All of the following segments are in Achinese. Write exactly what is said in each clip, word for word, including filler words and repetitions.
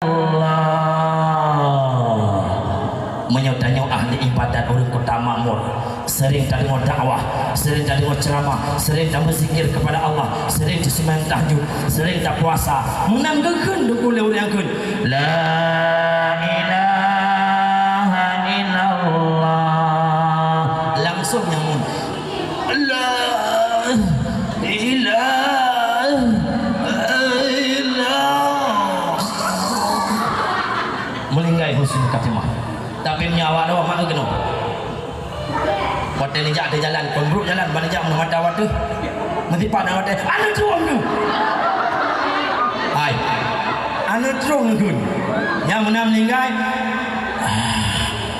Allah. Meunyoe tanyoe ahli ibadat ureuëng Kota Makmur, sering tadeungoe dakwah, sering tadeungoe ceramah, sering tabeuzikir kepada Allah, sering taseumbahyang tahajud, sering tapuasa, meunan geukheun deuh ulée ureuëng kheun, "La ilaha illallah." Langsung nyang mun, "La ilaha illallah." Meuninggai husnul khatimah. Tapi meunyoe awak dua mak keunoe. Watée neujak di jalan, pembruk jalan, ban neujak meunoe mata watée. Meusipat na watée, "Aneuk trueng tu." Hai. Aneuk trueng tu. Nyang meunan meuninggai.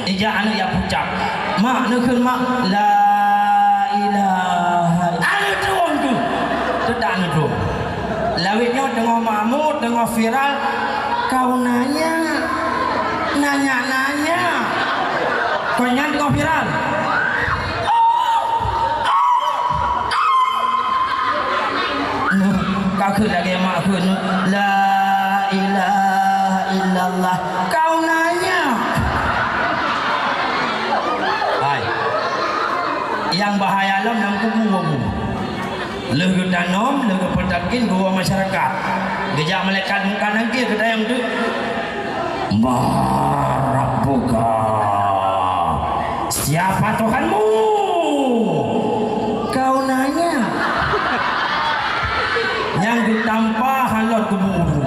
Ijak aneuk ya pucak. Mak neukheun mak, "La ilaha." Aneuk trueng tu. Teudak aneuk trueng. Lawét nyoe teungoh makmur, teungoh viral. Kau nanya, nanya-nanya. Kau nyan teungoh viral. Ka kheun lagée mak kheun, "La ilaha illallah." Kau nanya. Hai. Nyang bahaya lom lam kubu-kubu. Lheueh geutanom, lheueh geupeutalkin geuwoe masyarakat. Geujak malaikat Mungkar Nakir geutanyong teuk, "Man rabbuka?" Siapa Tuhanmu? Kau nanya. Nyang geutampa halot kubu-kubu.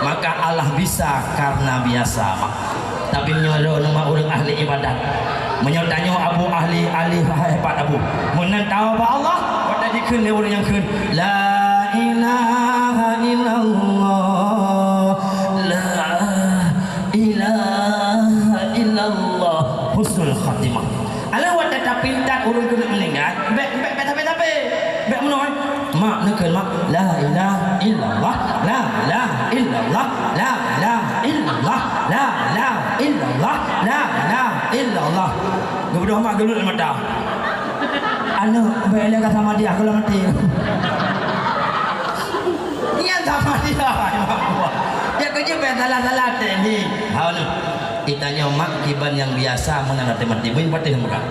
Maka Allah bisa karena biasa, mak. Tapi meunyoe droeneuh mak ureuëng ahli ibadat, meunyoe tanyoe abu ahli, ahli hebat abu, meunan tawoe bak Allah, watée jikheun lé ureuëng nyang kheun, "La ilaha illallah, la ilaha illallah." Husnul khatimah. Alah watée tapintat ureuëng keuneuk meuninggai, bék, bék, bék tapé-tapé. Bék meunoe. Mak neukheun mak, "La ilaha illallah, la ilaha illallah, la ilaha illallah, la ilaha illallah, la ilaha illallah." Geubeudôh mak geuleuet mata. Aneuk, bék lé ka sama dia, kalau mati. Nyan sama dia, mak buah. Ya kerja bék salah-salah teknik. Halo. Kita nyoe mak kiban nyang biasa meunan mati-mati. Bin pateh muka.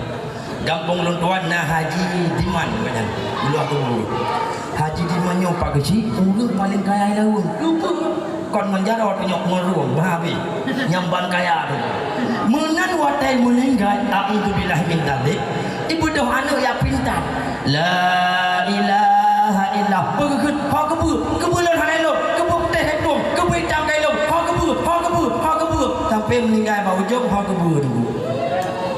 Gampông lôn tuan na Haji Diman, bukan? Uluwa Teungku. Haji Diman nyoe pak keuchik, ureuëng paléng kaya ilaweueng. Lupa. Kon ngon jaroe tunyok ngon rueng, bah habéh. Nyang ban kaya tu. Meunan watée meuninggai, a'udzubillahi min dzalik. Ibeudôh aneuk ya pintar. La ilaha illa. Beugeukeut, ho keubeue, keubeue lôn hana ilôn, keubeue putéh lôn, keubeue itam ka ilôn, ho keubeue, ho keubeue, ho keubeue. Sampai meuninggai bak ujong, ho keubeue tu.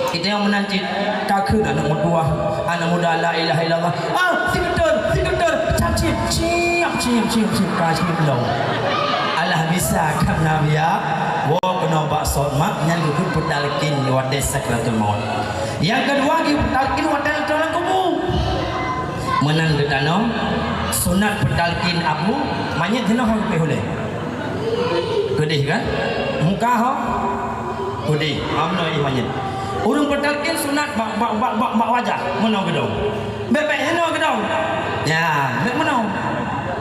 Kita nyang meunan cit, ka kheun aneuk meutuah, aneuk muda la ilaha illallah. Ah, sikeuteu, sikeuteu, cacit, ciap, ciap, ciap, ciap, ka ciap lom. Alah bisa ka Nabi ya, woe keunoe bak sot mak, nyan geukheun peutalkin watée sakratul maut. Nyang keudua geupeutalkin watée leutoh lam kubu. Meunan geutanom, sunat peutalkin abu, manyét hinoe hana geupéh ulée. Keudeh kan? Muka ho? Udeh, amno iman nyan. Ureuëng peutalkin sunat bak, bak, bak, bak, bak wajah meunoe geudong. Bèk-bèk hinoe geudong. Nyan, bèk meunoe.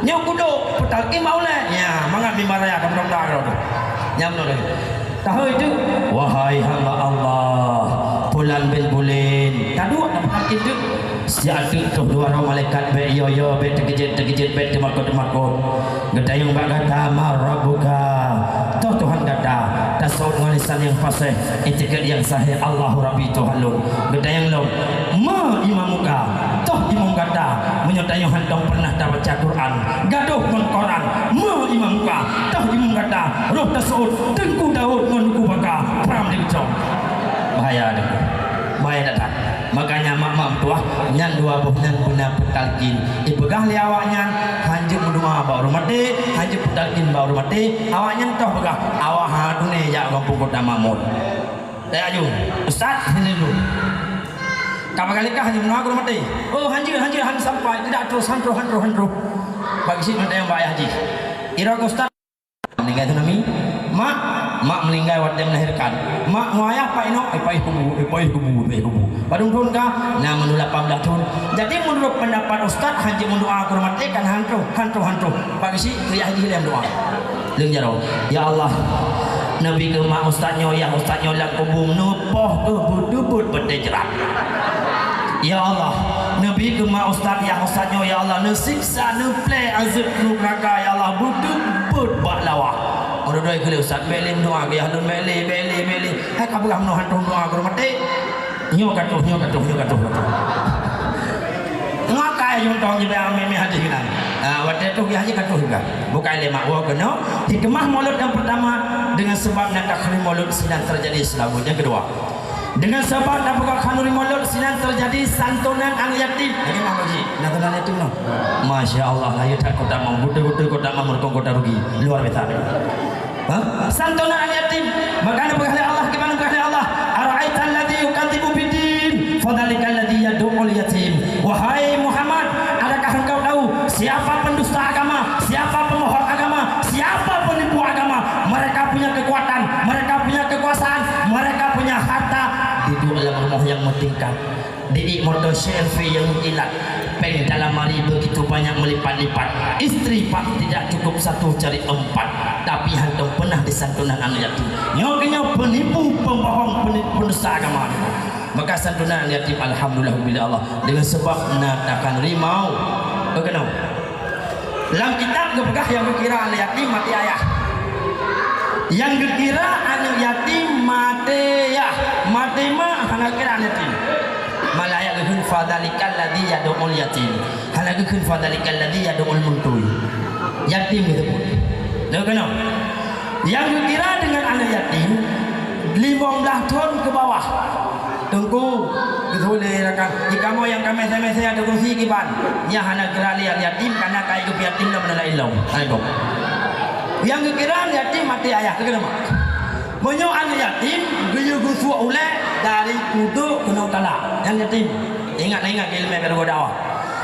Nyoe kudok peutalkin bak ulèe. Nyan, mangat mimbar raya ka meunoe da keudroe. Nyan meunoe lagèe. Tahôi teuk, wahai hamba Allah, pulan bin pulan. Taduek tapeutalkin teuk. Siat teuk toh dua droe malaikat bèk yo-yo, bèk teukeujeuet-teukeujeuet, bèk teumakot-teumakot. Geutanyong bak gata, "Man rabbuka?" Toh Tuhan gata? Taseuôt ngon lisan nyang faséh, itikad nyang sahih, "Allahu Rabbi, Tuhan lôn." Geutanyong lom, "Man imamuka?" Toh imum gata? Meunyoe tanyoe hántom peureunah tabaca Quran, gadôh ngon Quran, "Man imamuka?" Toh imum gata? Roh taseuôt, "Teungku Daud ngon Teungku Baka, pram di beucong." Bahaya teungku. Bahaya that-that. Makanya mak-mak meutuah, nyan dua boh nyan beuna peutalkin. Ipeugah lé awaknyan, hanjeuet meudoa bak ureuëng maté, hanjeuet peutalkin bak ureuëng maté, awaknyan toh peugah, "Awak ha tunè jak gampông Kota Makmur." Tanya aju, "Ustaz, sini dulu. Ka pagai lé kah hanjeuet meudoa keu ureuëng maté?" "Oh, hanjeuet, hanjeuet, han sampai, tidak terus, han troh, han troh, han troh." Bak geuchik mantong bak ayah jih. Ira keu ustaz. Meuninggai tsunami. Mak, mak meuninggai watèe melahirkan. Mak ngon ayah pat inoe, eh, paih kubu, eh, paih kubu, paih kubu. Padum thôn kah? Na meunurot lapan blah thôn. Jadi meunurot pendapat ustaz, hanjeuet meudoa keu ureuëng maté kan han troh, han troh, han troh. Bak geuchik, keu ayah jih lé meudoa. Leueng jaroe, "Ya Allah, neubi keu mak ustaz nyoe, yah ustaz nyoe lam kubu neupoh keuh beuteubeut batée jrat. Ya Allah, neubi keu mak ustaz, yah ustaz nyoe, ya Allah, neusiksa, neuplée azeub neuraka, ya Allah, beuteubeut bak lawa." Meududoi keu lé ustaz, "Bék lé meudoá, yah lôn bék lé, bék lé, bék lé." Hai ka peugah meunoe hantom doá keu maté. Nyoe ka troh, nyoe ka troh, nyoe ka troh, ka troh. Ngakai yuntong jiba mimih hadis keunan. Ah, watée troh yah jih ka troh juga. Bukai lé mak woe keunoe. Hikmah Maulud yang pertama, dengan sebab na takhanuri Maulud sinan terjadi seulaweuet. Yang kedua, dengan sebab na buka khanuri Maulud sinan terjadi santunan aneuk yatim. Lagée mah bagi, na keunan yatim noh. Masya Allah, lahé that kota mam, beutôi-beutôi kota mam, meureukom kota rugi. Luar biasa. Ha? Santunan aneuk yatim. Maka neupeugah lé Allah, kiban neupeugah lé Allah, "Ara'aital ladzi yukadzibu biddin, fadzalikal ladzi yadu'ul yatim." Wahai Muhammad, adakah engkau tahu siapa pendusta agama, siapa pembohong agama, siapa penipu agama? Mereka punya kekuatan, mereka punya kekuasaan, mereka punya harta, duduk dalam rumah yang bertingkat. Di motor C R V yang mengkilat, péng dalam lemari begitu banyak melipat-lipat. Istri pun tidak cukup satu, cari empat, tapi hantom pernah disantunan aneuk yatim. Nyoe keunyoe penipu, pembohong, peni-, pendusta agama. Maka santunan aneuk yatim, alhamdulillah, bila Allah, dengan sebab na takhanuri Maulud. Oke, no. Lam kitab geupeugah nyang geukira aneuk yatim maté ayah. Nyang geukira aneuk yatim maté yah, maté mak hana geukira aneuk yatim. Malah ayat geukheun, "Fadzalikal ladzi yadu'ul yatim." Hana geukheun, "Fadzalikal ladzi yadu'ul muntui." Yatim geuteupeu. Leuh keunoe. Nyang geukira deungon aneuk yatim limong blaih thon keu bawah. Teungku, geuteupeue lé rakan, di kamoe nyang ka mésé-mésé ada kursi kiban. Nyan hana geukira lé aneuk yatim, kareuna ka geupeuyatim lom aneuk laén lom. Hai boh. Nyang geukira aneuk yatim maté ayah, keu keudeh mak. Meunyoe aneuk yatim geuyue geusuek ulée dari keuduek keunoe talak. Nyan yatim. Ingat, ingat, ileumèe bak rugoe dakwah.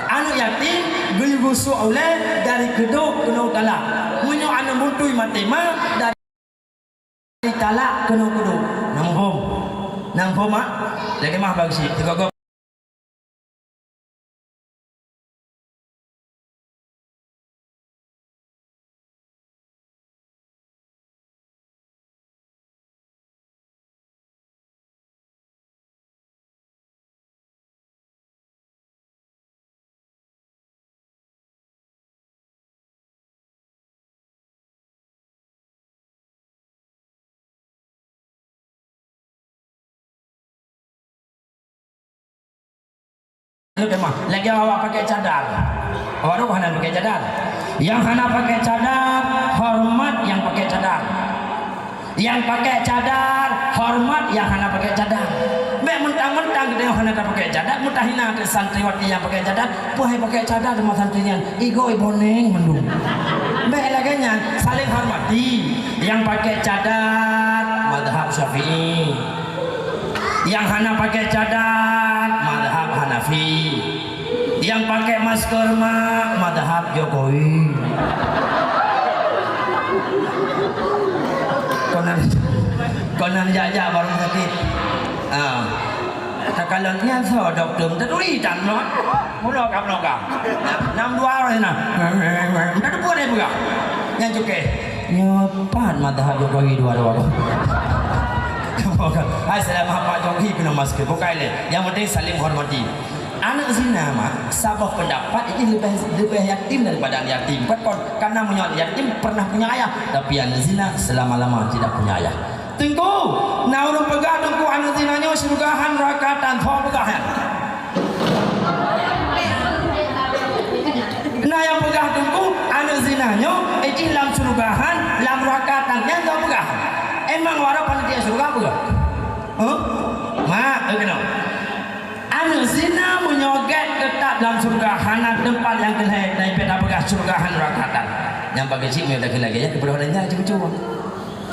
Aneuk yatim geuyue geusuek ulée dari keuduek keunoe talak. Meunyoe aneuk muntui maté mak, dari talak keunoe keuduek. Na muphom? Na muphom, mak? Lagée mah bak geuchik. Teuka gob. Lagée awak pakai cadar. Awak tu hana pakai cadar. Nyang hana pakai cadar, horeumat nyang pakai cadar. Nyang pakai cadar, horeumat nyang hana pakai cadar. Bék mentang-mentang geutanyoe hana tapakai cadar, meutahina keu santriwati nyang pakai cadar, peue hai pakai cadar teuma santri nyan, igoe boneng mandum. Bék lagée nyan, saléng horeumat. Nyang pakai cadar, mazhab Syafi'i. Nyang hana pakai cadar, mazhab Hanafi. Nyang pakai masker, mak, mazhab Jokowi. Konan, konan jak-jak barang sakit. Ah. Takalon nyan soe dokto, taturi tan, no? Mulo ka, mulo ka. Nam dua orang na. Tadi buat dia peugah. Nyang cukai. Nyoe pat mazhab Jokowi dua-dua. Hai, selama Pak Jokowi keunoe masker, bukai lé. Yang penting saling hormati. Aneuk zina, mak, saboh pendapat, ini lebih, lebih yatim daripada aneuk yatim. Bukan kon, karena meunyoe aneuk yatim pernah punya ayah, tapi aneuk zina selama-lama tidak punya ayah. Teungku, na ureuëng peugah teungku aneuk zina nyoe syeuruga han, neuraka tan, soe peugah nyan? Na nyang peugah teungku aneuk zina nyoe, eh, jih lam syeuruga han, lam neuraka tan, nyan soe peugah? Emang waroe panitia syeuruga peugah? Huh? Mak, eh, keunoe. Aneuk zina meunyoe gét teutap lam syeuruga, hana teumpat nyang keu lhée, dan ié tapeugah syeuruga han, neuraka tan. Nyang bagi cit meunyoe takheun lagée nyan, keupeudong lagée nyan, cucu-cucu.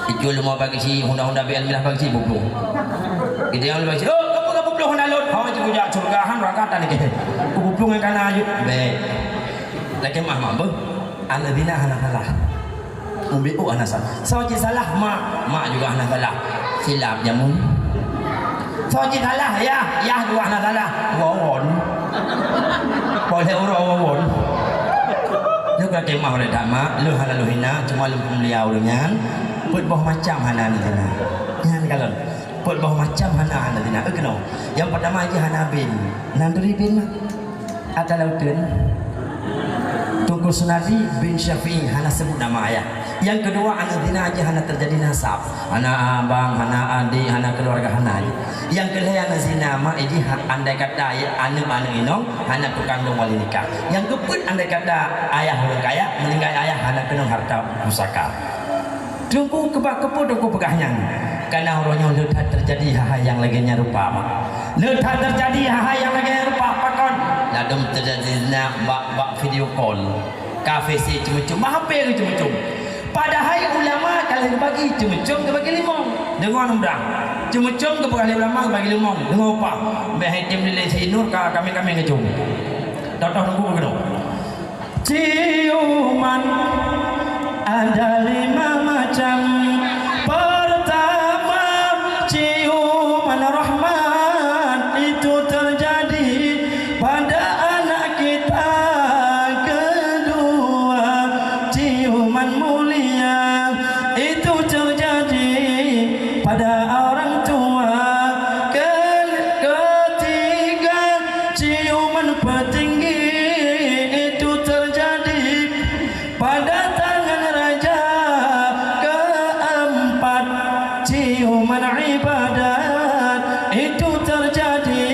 Icul leumo bagi si Honda-Honda B L milah bagi si bublueng. Kita yang bagi si, "Oh, kamu ka bublueng Honda lôn?" "Hah, cik bujak syeuruga han, neuraka tan lagée." Ku bublueng nyang kana ayu. Bék. Lagée mah, mak, beuh. Aneuk zina hana salah. Mubiuk hana salah. Soe cit salah, mak. Mak juga hana salah. Silap jameun. Soe cit salah, yah. Yah juga hana salah. Wawon. Boleh urang wawon. Nyoe Ka keumah ureueng that mak, lôn hana lôn hina, cuma lôn peumulia ureueng nyan. Peuet boh macam hana neuzina. Nyan kalon. Peuet boh macam hana, hana zina. Eh, keunoe. Nyang peurtama jih hana bin. Nan turi bin mak. Ata lauteun. Teungku Sunardi bin Syafi'i hana seubut nama ayah. Nyang keudua, aneuk zina jih hana teujadi nasab. Hana abang, hana adik, hana keuluwarga, hana jih. Nyang keulhèe aneuk zina mak jih ha-, andai kata aneuk-aneuk inong hana teukandong wali nikah. Nyang keupeuet andai kata ayah ureueng kaya, meuninggai ayah hana keunong harta pusaka. Teungku, keubah keupeue Teungku peugah nyan? Kareuna uroe nyoe le that teujadi hai-hai nyang lagèe nyan rupa mak. Le that teujadi hai-hai nyang lagèe nyan rupa, pakon? Ladôm teujadi zina bak, bak video call. Ka Facebook ceumeucom, bak H P ceumeucom. Padahai ulama ka lheueh geubagi, ceumeucom geubagi limong. Deungoe nyan brang. Ceumeucom geupeugah lé ulama geubagi limong. Deungoe upah. Bèk hai tem dilèe si Nur ka kamé-kamé ngejom. Contoh Teungku keunoe. Ciuman ada lima macam. Pertama, ciuman rahmat itu terjadi pada anak kita. Kedua, ciuman mulia itu terjadi pada orang tua. Ke-, ketiga, ciuman petinggi itu terjadi pada tangan raja. Keempat, ciuman ibadat itu terjadi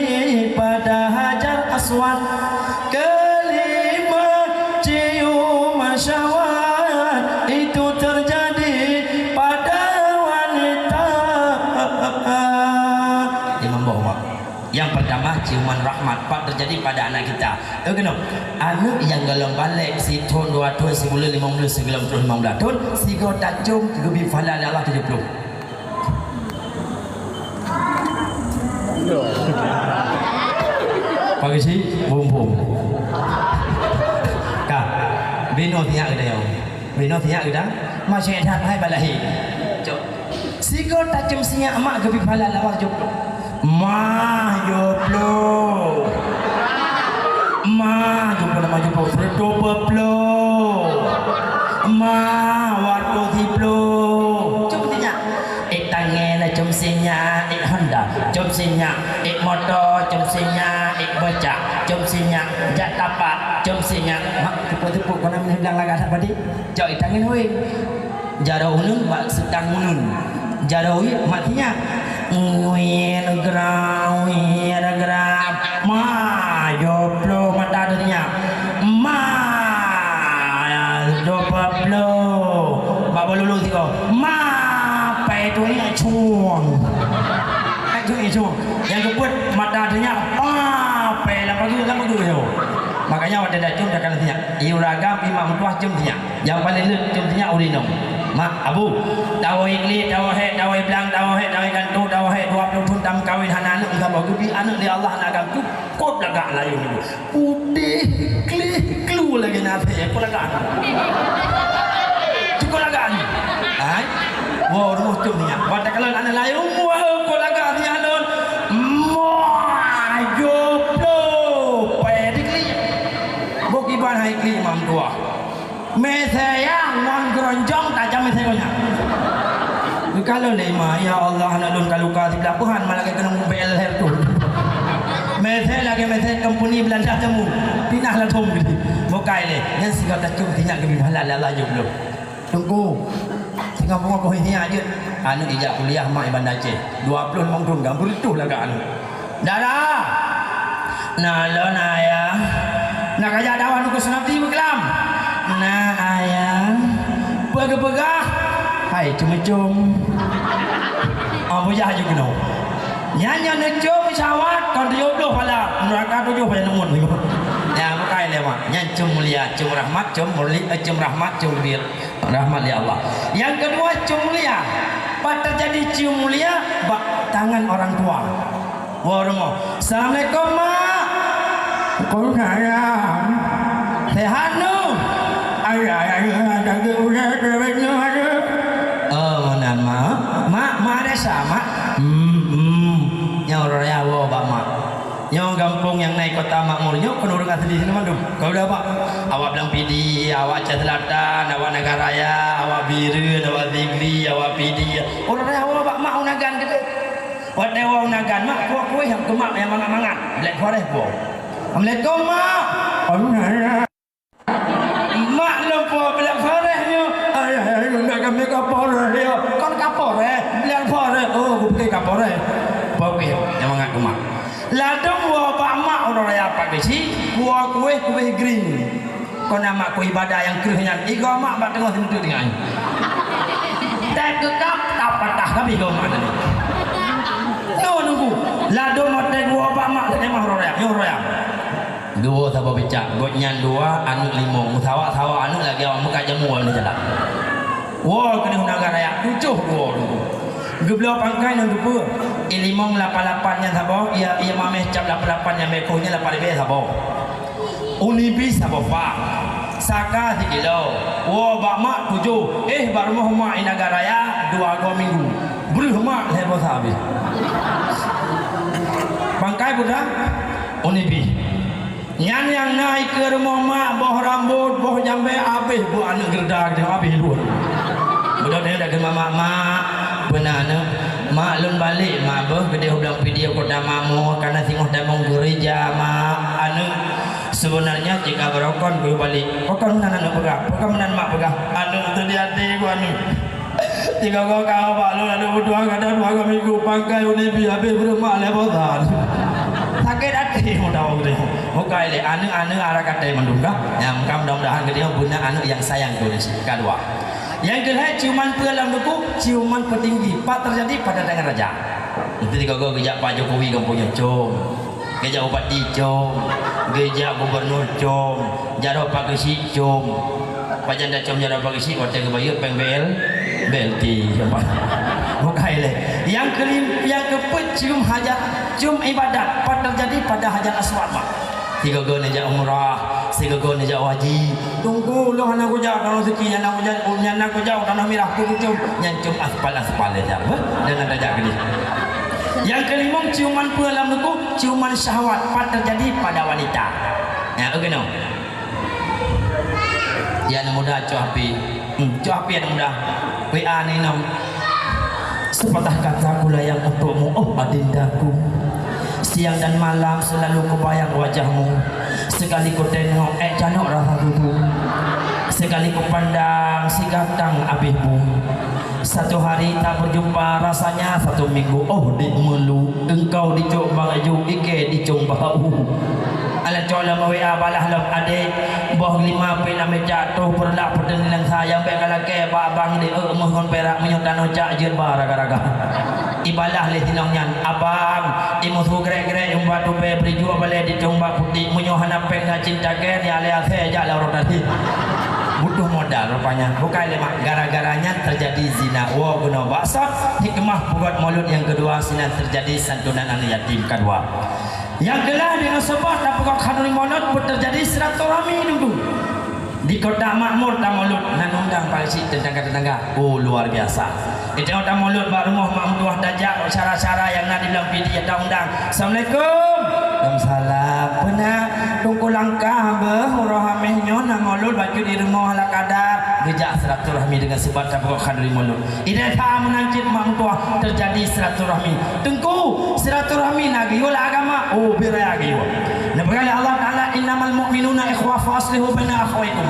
pada Hajar Aswad. Kelima, ciuman syahwat itu terjadi pada wanita. Limong boh, Mak. Nyang peurtama, ciuman rahmat, pat teujadi pada aneuk kita. Eh, keunoe, aneuk nyang gohlom balek sithon, dua thon, sibuleuen, limong buleuen, sigohlom thon, limong blah thon, sigoe tacom geubri pahala lé Allah tujoh ploh. Pagi si, bum-bum. Ka, binoe sinyak geutanyoe. Binoe sinyak geutanyoe. Masyarakat hai balahi. Cok. Sigoe tacom sinyak mak geubri pahala lé Allah tujoh ploh. Mah tujoh ploh. Mah tujoh ploh, mah tujoh ploh. Sireutôh peuet ploh. Mah dua reutôh siploh. Cok sinyak. Ék tangèn com sinyak, ék Honda com sinyak, ék moto com sinyak, ék beucak com sinyak, jak tapak com sinyak. Mak, teupeue-teupeue kon na meunan lagak that padé. Cok ék tangèn wéh. Jaroe uneun bak seutang uneun. Jaroe wéh mak sinyak. Wien gram, wien gram. Ma, tujoh ploh mata sinyak. Ma, dua ploh. Bak balulu sigoe. Ma, pai tu ni cuang. Pai tu ni cuang. Nyang keupeuet mata sinyak. Ma, pai lam pageue, lam pageue yo. Makanya watèe dak com dak kana sinyak. Ié ureueng agam, ié mak meutuah com sinyak. Nyang paleng leuet com sinyak ureueng inong. Mak, abu, tawoe klik, tawoe hék, tawoe blang, tawoe hék, tawoe gantoe, tawoe hék, dua ploh thon tameukawen hana aneuk, meusaboh geubri aneuk lé Allah hana agam, cukôp lagak layôm nyoe. Putéh, klik, klu lagèe nasi, kon lagak. Cukôp lagak nyoe. Hai. Woe, rumoh com sinyak. Watèe kalon aneuk layôm, woe, kon lagak sinyak lôn. Moh, tujoh ploh. Pai diklik. Boh kiban hai klik, mak meutuah. Misé nyang ngon geuronjong tajam misé gobnyan. Geukalon lé ma, "Ya Allah, aneuk lôn ka luka siblah Tuhan, ma lagèe keunong B L her tu." Misé lagèe misé kompeni Beulanda temu, pinah ladôm geude. Bukai lé, nyan sigoe tacom sinyak geubri pahala lé Allah tujoh ploh. Teungku, singoh beungoh keuh sinyak jeuet. Aneuk ijak kuliah mak i Banda Aceh. Dua ploh limong thon ka beureutoh lagak aneuk. Dara! Na lôn, Ayah. Na kajak dakwah Teungku Sunardi beukelam? Na, Ayah. Peue geupeugah? Hai, ceumeucom. Ah, bujah aju keunoe. Nyan nyang neucom syahwat kon tujoh ploh pala, neuraka tujoh pala neumon. Ya, bukai lé mak. Nyan com mulia, com rahmat, com mulia, eh, com rahmat, com geubri. Rahmat lé Allah. Nyang keudua, cium mulia. Pat teujadi cium mulia bak tangan orang tua. Woe rumoh. "Assalamualaikum, Mak." "Waalaikumsalam." "Sehat, Nuh?" "Ada, ada, ada, ada, udah, udah, udah, udah." "Oh, meunan, Mak." "Mak, Mak ada sa, Mak?" "Hmm, hmm." Nyoe raya woe bak Mak. Nyoe Kampung nyang na i Kota Makmur nyoe kon ureuëng asli sinoe mandum. Ka udah, Pak? Awak Blang Pidie, awak Aceh Selatan, awak Nagan Raya, awak Bireuen, awak Sigli, awak Pidie. Ureuëng raya awak bak mak u Nagan keudeh. Watée woe u Nagan, mak, kuah kueh nyang keumak nyang mangat-mangat. Black Forest woe. "Assalamualaikum, Mak." Mak lom po Black Forest nyoe. "Ayah, ayah, nak kami Kapolres ya." "Kon Kapolres, Black Forest." "Oh, kupikir Kapolres." Pokok nyang mangat keumak. Ladom woe bak mak uroe raya Pak Geuchik, kuah kueh, kueh green. Kon na mak kueh ibadah nyang kreueh nyan, igoe mak bak teungoh sinteuk tinggai. Tak keukap, tak patah, tapi igoe mak tadi. Nyoe nunggu. Ladom watée woe bak mak, seumah uroe raya, nyoe uroe raya. Geuwoe saboh bicak, gobnyan dua, aneuëk limong. Meusawa-sawa aneuëk lagée awak meukat jamu lam jalan. Woe keudeh u Nagan Raya, tujoh woe dulu. Geubloe pangkai ngon dupeue. I limong lapan-lapan nyan saboh, ia, ia mameh cap lapan-lapan nyan, meukoh nyan lapan ribée saboh. Unibi saboh pak. Saka sikilo. Woe bak mak tujoh. Eh, bak rumoh mak i Nagan Raya dua goe minggu. Breuh mak lhée boh sa habéh. Pangkai buta? Unibi. Nyan nyang na ikeue rumoh mak, boh rambot, boh jambé, abéh buet aneuëk geureuda, abéh luwah. Beudôh nyan dak keu mak, "Mak, peue na aneuëk?" "Mak, lôn balek, Mak, beuh keudeh u Blang Pidie Kota Makmur, kana singoh tamong geureuja, Mak." "Aneuëk, seubeunarnya jika beurokon keu balek." "Pakon meunan aneuëk peugah? Pakon meunan mak peugah?" "Aneuëk, teudiaté ku aneuëk." Tiga goe ka bak lôn, aneuk meutuah gata dua goe minggu pangkai u Nebi, habéh breuh mak lé bosan. Sakét até meudawa geutanyoe. Muka ilée aneuk-aneuk arah katai mandum ka. Nyang ka mudah-mudahan geutanyoe beuna aneuk nyang sayang keu ulôn. Ka dua. Nyang keulhée ciuman peue lam duku, ciuman peutinggi. Pat teujadi pada tangan raja. Itu tiga goe geujak Pak Jokowi gampông nyoe, com. Geujak bupati com, geujak gubernur com, jaroe Pak Geuchik com. Pajan tacom jaroe Pak Geuchik watée geubayeue péng B L, B L T. Bukai lé. Nyang keulim-, nyang keupeuet cium hajat, cium ibadat, pat teujadi pada Hajar Aswad, Mak. Sigoe-goe neujak umrah, sigoe-goe neujak haji. Teungku, lôn hana kujak tanoh siki, nyan na kujak, nyan na kujak tanoh mirah, kucom, nyan com aspal-aspal lé jar, beuh, deungon tajak keudeh. Nyang keulimong ciuman peue lam duku, ciuman syahwat, pat teujadi pada wanita. Ya, oke, no. Ya, aneuk muda, cok api. Hmm, cok api, aneuk muda. W A ni, no. Sepatah kata kulayang untukmu, oh adindaku. Siang dan malam selalu kubayang wajahmu. Sekali kutengok, eh, canok rasa tubuh. Sekali kupandang, si ganteng abih bu. Satu hari tak berjumpa, rasanya satu minggu, oh, di melu. Engkau dicok bak aju, ike dicong bak u. Alah cok lam W A balah lom adek. Boh lima pih lam mejak toh peureulak peuteun lam sayang bek ka lakée bak abang di, eh, meuh ngon perak meunyoe tanoh cak jeuet ba raga-raga. Ibalah lé sinong nyan, "Abang, imusu grek-grek umbak tubée bri jua balée di cong bak putik, meunyoe hana péng na cinta kén, ya lé asée jak lam rot tadi." Butuh modal rupanya. Bukai lé mak, gara-gara nyan teujadi zina. Woe keunoe bak sot, hikmah peugot Maulud nyang keudua sinan teujadi santunan aneuk yatim keudua. Nyang keulhée deungon seubab tapeugot khanuri Maulud peuteujadi silaturahmi dulu. Di Kota Makmur tamulud, nan undang paléh cit teutangga-teutangga. Oh, luar biasa. Di tengok tamulud bak rumoh mak meutuah tajak, cara-cara nyang na di Blang Pidie taundang. "Assalamualaikum." "Waalaikumsalam." "Peue na, Teungku langkah beuh, uroe Hamèh nyoe na mulud bacut di rumoh ala kadar." Geujak silaturahmi deungon seubab tapeugot khanuri mulud. Di desa meunan cit mak meutuah teujadi silaturahmi. "Teungku, silaturahmi na geuyue lam agama?" "Oh, beuraya geuyue." Neupeugah lé Allah Taala, "Innamal mu'minuna ikhwah fa aslihu baina akhawaikum."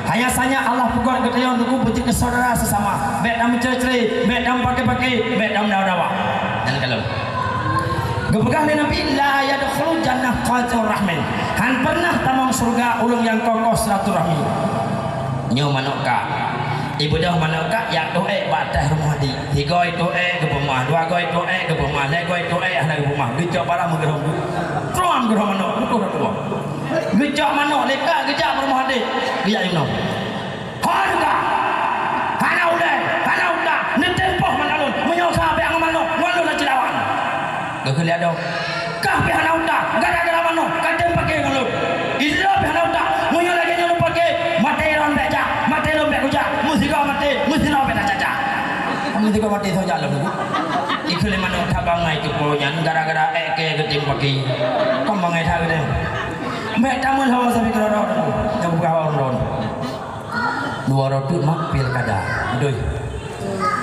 Hanya saja Allah peugah geutanyoe nunggu beujeuet keu syedara seusama. Bèk tameucre-cre, bèk tameupake-pake, bèk tameudawa-dawa. Dan kalau geupeugah lé Nabi, "La yadkhulu jannah qati'ur rahmin." Han pernah tamong syeuruga ureueng nyang kokoh silaturahmi. Nyoe manok kak. Ibeudôh manok kak jak toh ék bak ateueh rumoh adik. Sigoe toh ék geupeumah, dua goe toh ék geupeumah, lhèe goe toh ék hana geupeumah. Geucok barang meugeurhom. Truam geurhom manok, putôh rot dua. Geucok manok lé kak geujak bak rumoh adik. Geujak inoe. Kon kah? Hana ulèe, hana utak. Neutem poh mata lôn. Meunyoe kah pih ngon manok, ngon lôn laju lawan. Geukheun lé adoe. Kah pih hana utak, gara-gara manok, ka tem pake ngon lôn. Ilôn pih hana utak, meunyoe lagèe nyoe lôn pake, maté lôn bèk jak, maté lôn bèk kujak, meusigoe maté, meusidroe bèk tajak-jak. Nanti kau mati saja lom. Ikut lima nong tabang ngai tu po nyan gara-gara ék keu geutem paki. Kau mangai that geutem. Mek tamu ho sabe keudroe. Nyang buka orang ron. Dua roti mak pilkada. Betul.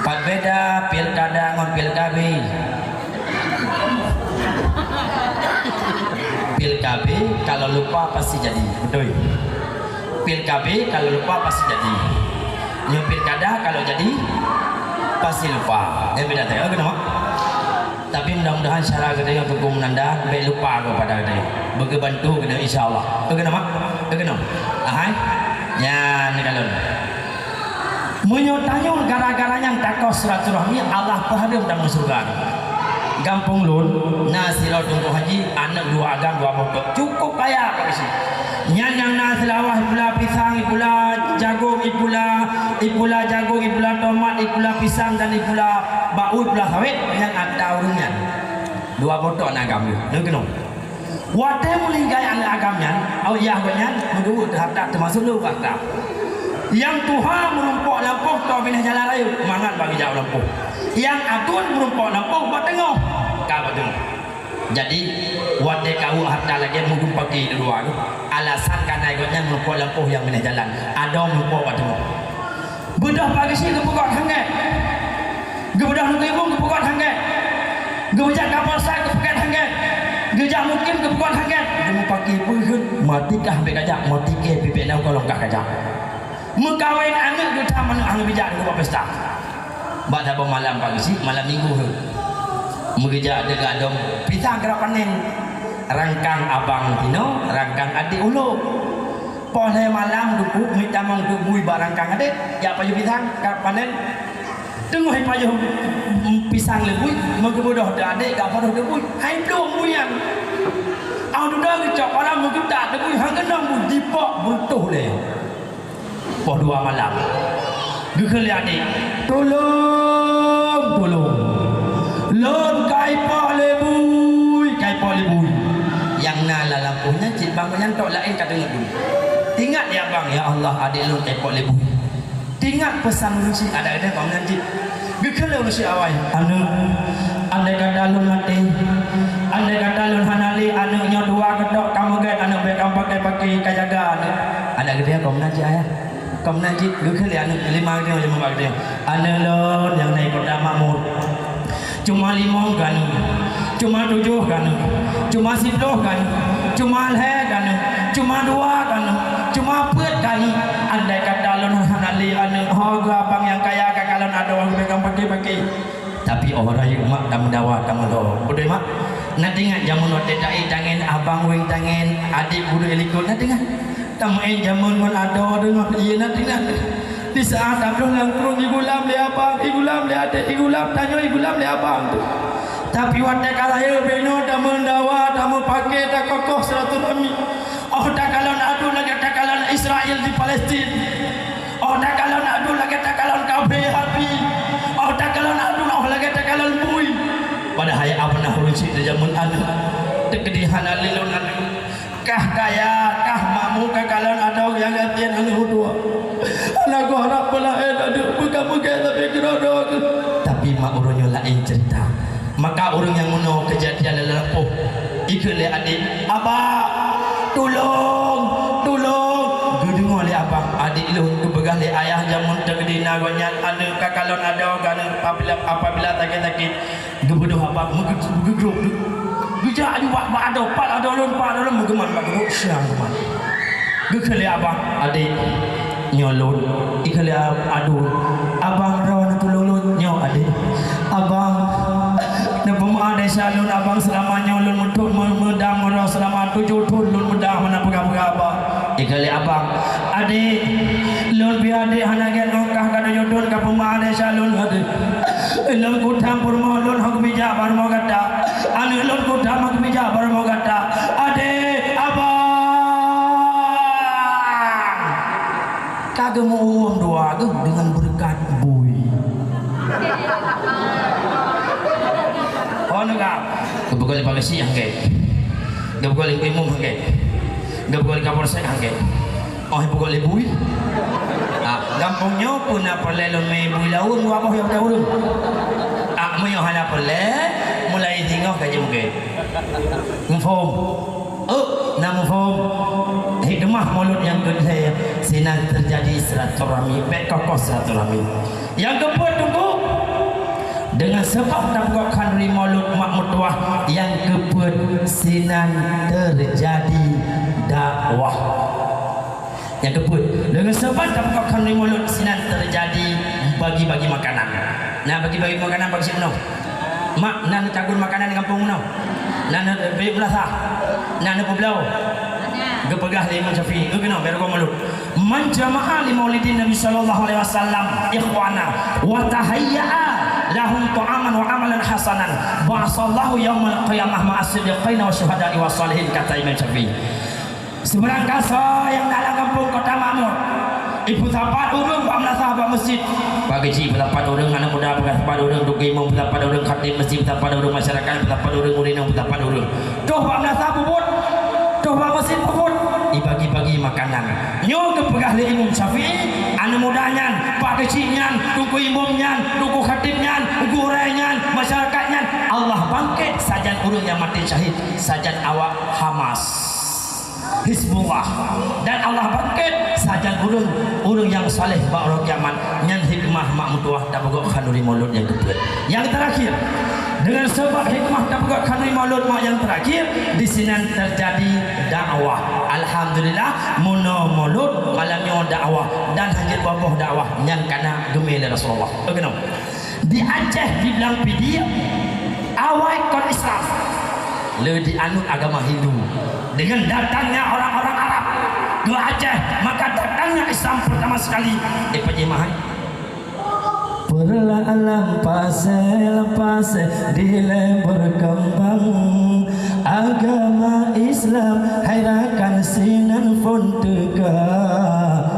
Pat beda pilkada ngon pilkabi. Pilkabi kalau lupa pasti jadi. Betul. Pilkabi kalau lupa pasti jadi. Nyoe pilkada kalau jadi pasti lupa. Eh, beda tak? Oke, nama? Tapi mudah-mudahan syara geutanyoe Teungku Meunanda bèk lupa keupada geutanyoe. Beugebantu geutanyoe insya Allah. Oke, nama? Oke, nama? Ahai. Nyan kalon. Meunyoe tanyoe gara-gara nyang takoh silaturahmi, Allah peuhareuem dan syurga. Gampông lôn na sidroe Teungku Haji, aneuk dua agam dua boh tok, cukup kaya Pak Geuchik. Nyan nyang na Seulawah, ipula pisang, ipula jagong, ipula, ipula jagong, ipula tomat, ipula pisang dan ipula bak u, ipula sawét, nyan ata ureueng nyan. Dua boh tok na agam lôn. Lôn keunoe. Watèe meuninggai aneuk agam nyan, au yah gobnyan, meudeuweuet teuh harta teumasuk lôn bak harta. Nyang tuha meurumpok lampôh toe binéh jalan rayeuk, mangat bak geujak u lampôh. Nyang ateueh meurumpok lampôh bak teungoh, ka bak teungoh. Jadi, watèe kaweuek harta lagèe meudum paki dua tu, alasan ka na gobnyan meurumpok lampôh nyang binéh jalan, adoe meurumpok bak teungoh. Beudôh Pak Geuchik geupeugöt hanggét. Geubeudôh Teungku Imeum geupeugöt hanggét. Geujak Kapolsek geupeugöt hanggét. Geujak Mukim geupeugöt hanggét. Geumeupaké peue kheun, meutikah bèk kajak, meutikée pipék na ukalon kah kajak. Meukawen aneuk geutam aneuk hana bijak nibak pesta. Bak saboh malam Pak Geuchik, malam minggu kheun. Meugeujak deuh gadong pisang keu panen. Rangkang abang sinoe, rangkang adék ulo. Poh lhèe malam duku meutamong teubui bak rangkang adék, jak pajoh pisang ka panen. Teungoh jipajoh pisang lé bui, meugeubeudôh teuh adék ka padôh teubui. Hai plueng bui nyan. Au dudoe geucok padahai meugeutak teubui, han keunong bui, jipok beureutoh lé. Poh dua malam. Geukheun lé adék, "Tulông, tulông! Lôn ka ipoh lé bui, ka ipoh lé bui." Nyang na lam lampôh nyan cit bang nyan tok laén ka teungeut bui. Teuingat lé abang, "Ya Allah, adék lôn ka ipoh lé bui." Teuingat peusan ureueng syik adak geutanyoe kong meunan cit. Geukheun lé ureueng syik awai, "Aneuk, andai kata lôn maté, andai kata lôn hana lé aneuk nyoe dua keutok ka meugét aneuk bèk kamoe paké-paké ka jaga aneuk." Adak geutanyoe kong meunan cit ayah. Kong meunan cit geukheun lé aneuk lima geutanyoe nyang mubat geutanyoe. Aneuk lôn nyang na i Kota Makmur. Cuma limong keuneuk, cuma tujoh keuneuk, cuma siploh keuneuk, cuma lhèe keuneuk, cuma dua keuneuk, cuma peuet keuneuk. Andai kata lôn hana lé aneuk, ho geu abang nyang kaya ka kalon adoe peugah paké-paké. Tapi oh rayeuk mak tameudawa tameulo. Beutôi mak? Na teuingat jameun watèe taék tangen, abang wéng tangen, adék buleuen likot, na teuingat? Tameuék jameun ngon adoe deungon ié na teuingat. Di saat tabloh lam krueng igulam lé abang, igulam lé adék, igulam tanyoe, igulam lé abang tu. Tapi watèe ka lahé binoe tameudawa, tameupaké, takokoh silaturahmi. Oh takalon adu lagèe takalon Israel di Palestin. Oh takalon adu lagèe takalon kafé Harbi. Oh takalon adu oh lagèe takalon bui. Padahai apana ureueng syik di jameun aneuk. Teukeudi hana lé lôn aneuk. Kah kaya, kah makmu ka kalon adoe nyang gasien aneuk udua. Hana kuharap peulaén aneuk beuka-beuka tapi keudroe-droe. Tapi mak ureueng nyoe laén cerita. Maka ureueng nyang meunoe keujadian lam lampôh, ikheun lé adék, "Abang, tulông, tulông!" Geudeungoe lé abang, "Adék lôn geupeugah lé ayah jameun teukeudi na gobnyan aneuk ka kalon adoe keuneuk apabila, apabila sakét-sakét." Geubeudôh abang meugeugrôp, geujak aju bak, bak adoe, pat adoe lôn, pat adoe lôn, meugeuman bak geurôk siang geuman. Geukheun lé abang, "Adék, nyoe lôn." Ikheun lé adoe, "Abang droe neutulông lôn." "Nyoe adék." "Abang, neupeumeu'ah desya lôn, abang, seulama nyoe lôn meutot meu-, meudam ngon droe seulama tujoh thôn lôn meudam hana peugah-peugah abang." Ikheun lé abang, "Adék, lôn pih adék hana gèt ngon kah ka tujoh thôn ka peumeu'ah desya lôn, adék. Lôn kutam peurumoh lôn hana geubijak bak rumoh gata. Aneuk lôn kutam hana geubijak bak rumoh gata. Adék, abang!" Ka geumeu'uem dua geuh deungon beureukat bui. Oh, neuga. Geupeugah lé Pak Geuchik hanggét. Geupeugah lé Teungku Imeum hanggét. Geupeugah lé Kapolsek hanggét. Oh, geupeugah lé bui. Ah, Gampông nyoe peue na peureulèe lôn mé bui laweueng dua boh nyang ureueng. Ah, meunyoe hana peureulèe, mulai singoh ka jeuet meuke. Muphom? Oh, na muphom. Hikmah Maulud nyang keulhèe, sinan teujadi silaturahmi, bèk kokoh silaturahmi. Nyang keupeuet, Teungku, deungon sabab tapeugot khanduri Maulud mak meutuwah, nyang keupeuet sinan teujadi dakwah. Nyang keupeuet, deungon sabab tapeugot khanduri Maulud sinan teujadi bagi-bagi makanan. Na bagi-bagi makanan bak si meunoe? Mak, na neutagun makanan di gampông meunoe? Na neubri meulasah? Na neupeubloe? Geupeugah lé Imam Syafi'i, geukeunong bèk rukon Maulud. Man jama'a li maulidin Nabi sallallahu alaihi wasallam ikhwana wa tahayya'a lahum ta'aman wa amalan hasanan, ba'asallahu yaumal qiyamah ma'as siddiqina wa syuhada'i wa shalihin, kata Imam Syafi'i. Sibarang gasoe nyang na lam gampông Kota Makmur, ipeusapat ureueng bak meulasah bak meuseujid. Pak Keuchik peusapat ureueng, aneuk muda peusapat ureueng, teungku imum peusapat ureueng, khatib meuseujid peusapat ureueng, masyarakat peusapat ureueng, ureueng peusapat ureueng. Toh bak meulasah peubuet, toh bak meuseujid peubuet. Ibagi-bagi makanan. Nyoe geupeugah lé Imam Syafi'i, aneuk muda nyan, Pak Keuchik nyan, teungku imum nyan, teungku khatib nyan, gurèe nyan, masyarakat nyan, Allah bangkét sajan ureueng nyang maté syahid, sajan awak Hamas. Hizbullah. Dan Allah bangkét sajan ureueng, ureueng nyang saleh bak uroe kiamat. Nyan hikmah mak meutuwah tapeugot khanduri Maulud nyang keupeuet. Nyang teurakhir, deungon sabab hikmah tapeugot khanduri Maulud mak nyang teurakhir, disinan teujadi dakwah. Alhamdulillah, meunoe Maulud, malam nyoe dakwah, dan hanjeuet boh-boh dakwah nyang kana geumé lé Rasulullah. Oke, no. Di Aceh, di Blang Pidie, awai kon Islam. Le dianut agama Hindu. Dengan datangnya orang-orang Arab ke Aceh, maka datangnya Islam pertama sekali. Eh, Pak Jemaah, perlahan pasel-pasel dilèe berkembang agama Islam, hai rakan sinan phon teuka.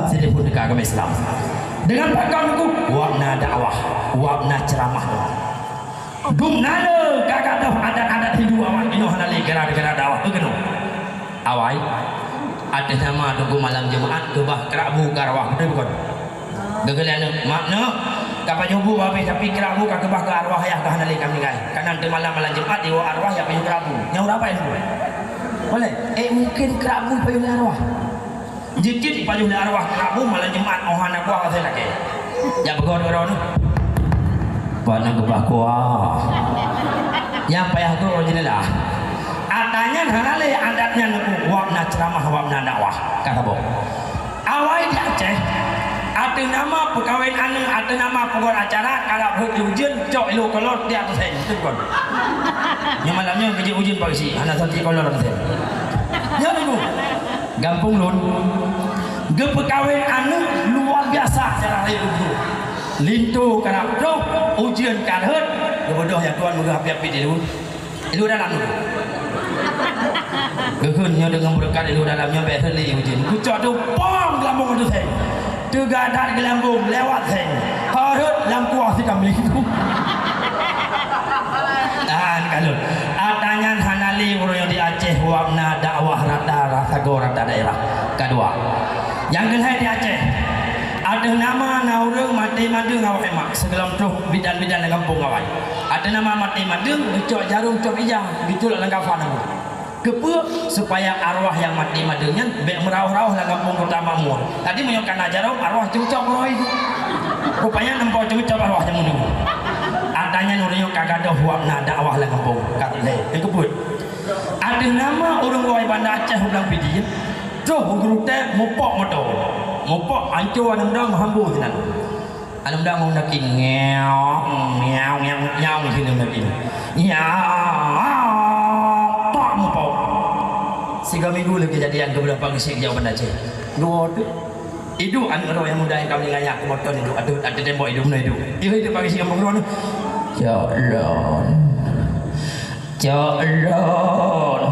Sideh phon teuka agama Islam. Dengan pakon ku, wak na dakwah, wak na ceramah. Dum na le ka gadôh adat-adat Hindu awai, inoe hana lé gara-gara dakwah, keunoe. Awai, ateueh nama Teungku malam Jumat keubah krak bu keu arwah, beutôi bukon? Geukheun lé aneuk, "Mak, neuk, ka pajoh bu habéh, tapi krak bu ka keubah keu arwah ayah ka hana lé ka meuninggai. Ka nan teumalam malam Jumat, jiwoe arwah jak pajoh krak bu." Nyan ureueng apa nyan? Boleh? Eh, mungkin krak bu pajoh lé arwah. Jeuet-jeuet jipajoh lé arwah krak bu malam Jumat, 'oh hana kuah asai lakèe. Jak peugah droe-droe nyoe. Pat na keubah kuah. Nyang payah droe jeuneulah. Ata nyan hana lé adat nyan, wak na ceramah, wak na dakwah. Ka saboh. Awai di Aceh, ateueh nama peukawen aneuk, ateueh nama peugot acara, karab rhot ujeuen, cok ilô kolor di ateueh seng. Beutôi kon? Nyoe malam nyoe keujeuet ujeuen pageusi, hana sati kolor ateueh seng. Nyoe nunggu. Gampông lôn, geupeukawen aneuk luar biasa cara rayeuk geuh. Linto karab troh, ujeuen ka rhot, geubeudôh nyang tuan meugeuh api-api di luwa. Di luwa dalam tu. Geukheun nyoe deungon beureukat di luwa dalam nyoe bèk rhot lé ujeuen. Geucok tu pom geulambông tu seng. Teugadat geulambông lewat seng. Ka rhot lam kuah si kambing tu. Tahan ka lôn. Ata nyan hana lé uroe nyoe di Aceh wak na dakwah rata, rata sagoe rata daerah. Kadua. Nyang keulhèe di Aceh. Ateueh nama na ureueng maté mandeueng awai mak, sigohlom troh bidan-bidan lam gampông awai. Ateueh nama maté mandeueng, geucok jarôm cop ija, geuculok lam kafan. Keupeue? Supaya arwah nyang maté mandeueng nyan bèk meurauh-rauh lam gampông Kota Makmur. Jadi meunyoe ka na jarôm, arwah ceucok roh itu. Rupanya nampak ceucok arwah nyang mandeueng. Ata nyan ureueng nyoe ka gadôh wak na dakwah lam gampông. Ka lhèe, nyang keupeue? Ateueh nama ureueng woe Banda Aceh u Blang Pidie, troh u Geurutée mupok moto. Mupok ancô aneuk muda meuhambo sinan. Aneuk muda ngon daki ngeong, ngeong, ngeong, ngeong sinan daki. Ngeong, tok mupok. Sigoe minggu lé keujadian keubeudôh pageusiek jak u Banda Aceh. Dua tu. Iduek aneuk droe nyang muda nyang ka meuninggai nyan, keumoto iduek, ateueh, ateueh tembok iduek, meunoe iduek. Iduek, iduek pageusiek ngon droeneuh. Ya Allah. Cok lôn,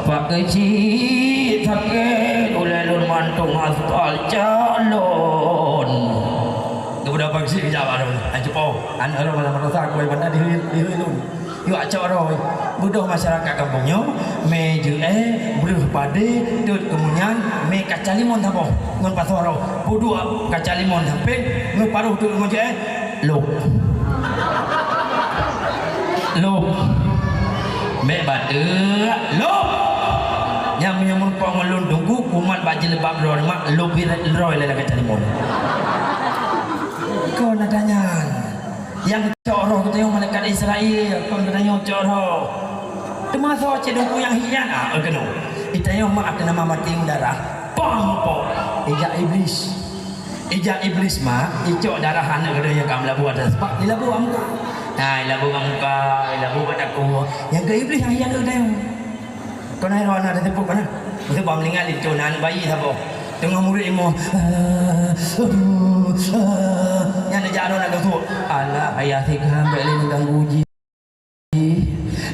Pak Keuchik sakét, ulèe lôn mantong aspal, cok lôn. Geupeugah Pak Keuchik geujak bak lôn, "Hai Cupo, aneuk lôn malam madrasah, aku Banda diheue, diheue lôn." Yuak cok roi, beudôh masyarakat gampông nyoe, mé jeuet, breueh padé, dot keumunyan, mé kaca limon saboh ngon pasoe roh. Peuduek kaca limon sampéng, ngon paroh dot limon jeuet, lôb. Lôb. Bék bateuk, lôb. Nyang meunyoe meurumpok ngon lôn teungku, kumat bak jilbab droe mak, lôb roi lé kaca limon. Kon ata nyan. Nyang cok roh geutanyoe malaikat Israel, kon geutanyoe cok roh. Teuma soe cit teungku nyang hian, ah, keunoe. Geutanyoe mak keu nama maté u darah. Pah mupok. Ijak Iblis. Ijak Iblis mak, icok darah aneuk geutanyoe ka meulabu atas bak, dilabu bak muka. Nah, dilabu bak muka, dilabu bak takue. Nyang keu Iblis nyang hian geutanyoe. Kon hai roh na teupeu kana? Meuteubang meuninggai lé cok na aneuk bayi saboh. Teungoh murit ilmu. Aduh. Nyan jak roh na geusuek. Alah, ayah sikam bèk lé mengganggu jih.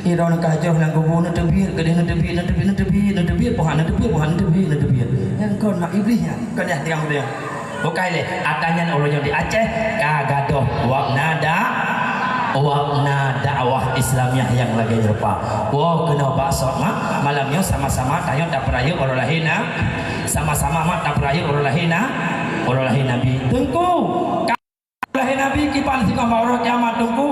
Iroh na ka jroh lam kubu, neuteubiet, keudeh neuteubiet, neuteubiet, neuteubiet, neuteubiet, poh neuteubiet, poh neuteubiet, neuteubiet. Nyan kon mak Iblis nyan. Kon yah tinggai muda. Bukai lé, ata nyan uroe nyoe di Aceh ka gadôh wak na da-, wak na dakwah Islamiah nyang lagèe nyoe rupa. Woe keunoe bak sôk mak, malam nyoe sama-sama tanyoe tapeurayeuk uroe lahé na, sama-sama mak tapeurayeuk uroe lahé na, uroe lahé Nabi. Teungku, ka uroe lahé Nabi kiban singoh bak uroe kiamat teungku,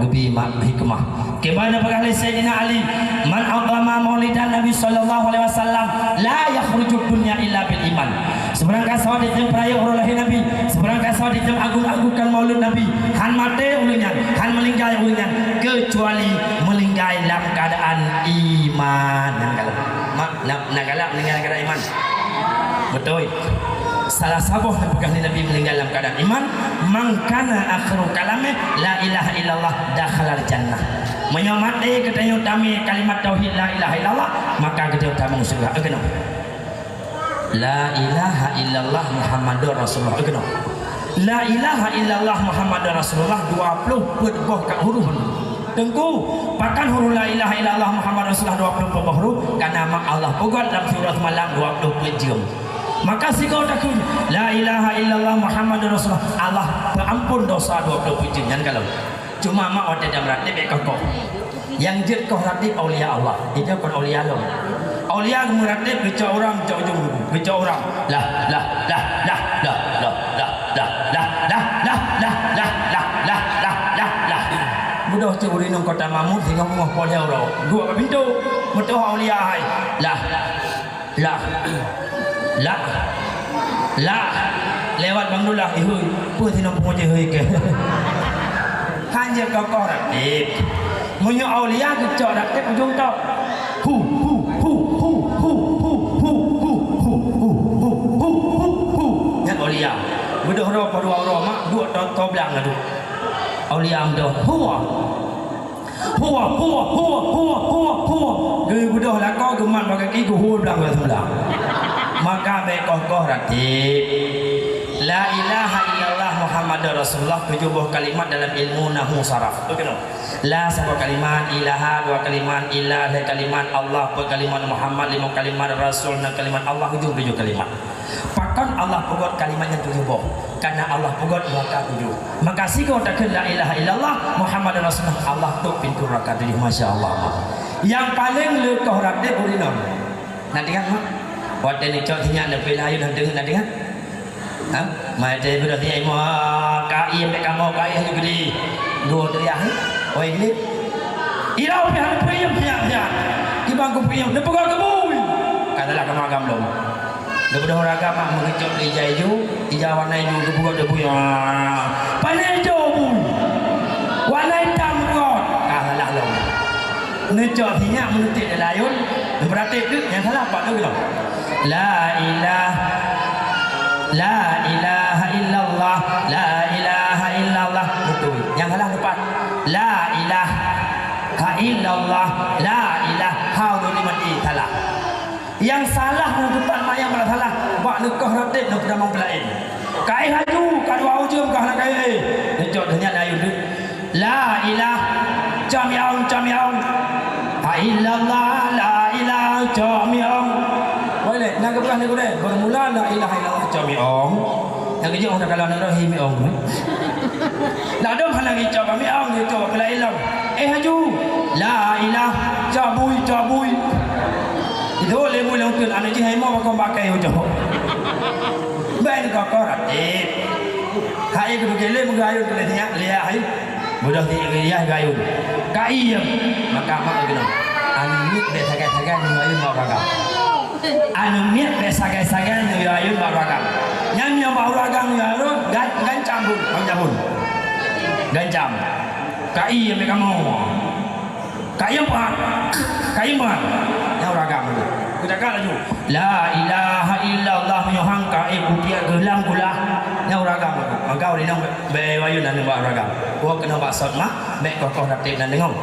geubi mak hikmah. Kiban peugah lé Saidina Ali, "Man 'azzama maulidan Nabi sallallahu alaihi wasallam, la yakhrujud dunya illa bil iman." Sibarang gasoe di tem peurayeuk uroe lahé Nabi, sibarang gasoe di tem agung-agungkan maulud Nabi, han maté ureueng nyan, han meuninggai ureueng nyan, keucuali meuninggai lam keuadaan iman. Nyan galak. Mak, na, na galak meuninggai lam keuadaan iman. Beutôi. Salah saboh nyang peugah lé Nabi meuninggai lam keuadaan iman, "Man kana akhiru kalamih la ilaha illallah dakhalal jannah." Meunyoe maté geutanyoe tamé kalimat tauhid la ilaha illallah, maka geutanyoe tamong syeuruga. Keunoe. La ilaha illallah Muhammadur Rasulullah. Keunoe. La ilaha illallah Muhammadur Rasulullah dua ploh peuet boh ka huruf. Teungku, pakon huruf la ilaha illallah Muhammadur Rasulullah dua ploh peuet boh huruf? Karena mak Allah peugöt lam surah semalam dua ploh peuet jeuem. Maka sigoe takheun, "La ilaha illallah Muhammadur Rasulullah," Allah peuampon dosa dua ploh peuet jeuem. Nyan kalon. Cuma mak watèe tameuratéb bèk koh-koh. Nyang jeuet koh ratéb aulia Allah. Nyoe kon aulia lom. Aulia meuratéb geucok ureueng, geucok ujong, geucok ureueng. Lah, lah, lah, lah, lah, lah, lah, lah, lah, lah, lah, lah, lah, lah, lah, lah, lah, lah. Beudôh cit ureueng inong Kota Mahmud singoh beungoh poh lhèe uroe. Duek bak pintoe. Meutuah aulia hai. Lah. Lah. Lah. Lah. Lewat Bang Dullah, "Eh, hôi, peue sinong pungo jih, hôi, keu?" Hanjeuet koh-koh ratéb. Meunyoe aulia geucok ratéb ujong tok. Hu, hu, hu. Nyan aulia. Beudôh droe poh dua uroe mak, duek to, to blang ladôm. Aulia meudoh. Huwa. Huwa, huwa, huwa, huwa, huwa, huwa. Geubeudôh lakoe geumat bak gaki geuhue blang bak seubelah. Maka bèk koh-koh ratéb. La ilaha illallah Muhammadur Rasulullah tujoh boh kalimat dalam ilmu nahwu saraf. Beutôi. La saboh kalimat, ilaha dua kalimat, ilah lhèe kalimat, Allah peuet kalimat, Muhammad limong kalimat, Rasul enam kalimat, Allah ujong tujoh kalimat. Pakon Allah peugöt kalimat nyan tujoh boh? Karena Allah peugöt neuraka tujoh. Maka sigoe takheun la ilaha illallah Muhammadur Rasulullah, Allah tôp pintoe neuraka tujoh. Masya Allah, mak. Nyang paleng le koh ratéb ureueng inong. Na teuingat, mak? Watèe neucok sinyak neupeu lam ayôn, na teuingat, na teuingat? Ha? Mai teuh beudôh sinyak imoe, ka ie, bèk kamoe, ka ie laju geudeh. Dua teriak, eh? Oi, geudeh. Irau pih hana peuiem sinyak-sinyak. Kiban kupeuiem, neupeugah keu bui. Ka salah kamoe agam lom. Geubeudôh ragam mak meugeucok keu ija ijo, ija warna ijo geupeugöt debu, ah, pane ijo bu. Warna itam geupeugöt, ka salah lom. Neucok sinyak meuneutek dalam ayôn, neupeuratéb teuk nyang salah pat lom keudroe. La ilah, la ilaha illallah, la ilaha illallah. Beutôi. Nyang salah neupat. La ilaha illallah, la ilah. Ha, udah mati salah. Nyang salah nyang teupat mak nyang paléng salah, bak neukoh ratéb neupeudamong peulaén. Ka éh laju, ka dua ujeuen ka hana ka éh. Neucok deuh nyan ayôn deuh. La ilah, camiong, camiong. Ha illallah, la ilah, camiong. Boleh, na geupeugah ni gurée, bermula la ilaha illallah, camiong. Nyang keujeuet hana kalau na roh hi miong. Ladôm hana geucok, camiong geucok, peulaén lom. Eh, haju. La ilah, cabui, cabui. Itu lé bui lông teun aneuk jih hai mo bakong pakai ujoh. Ban koko ratik. Hai kudu gele meugayun kena sinyak, lihat hai. Bodoh ti yah gayun. Ka iem. Maka mak kena. Aneuk miet bek sagai-sagai nyoe ayun mak raga. Aneuk miet bek sagai-sagai nyoe ayun mak raga. Nyan nyang mak raga nyoe ayun gan-, gancam bun, gancam bun. Gancam. Ka iem kamoe. Ka iem pat. Ka iem pat. Nyan raga nyoe. Kutaka laju. La ilaha illallah meunyoe hang ka ék kutiek keulam kulah. Nyan ureueng agam aku. Maka ureueng inong bèk, bèk ayun aneuk bak ureueng agam. Woe keunoe bak sot mah, bèk koh-koh ratéb nan deungoe.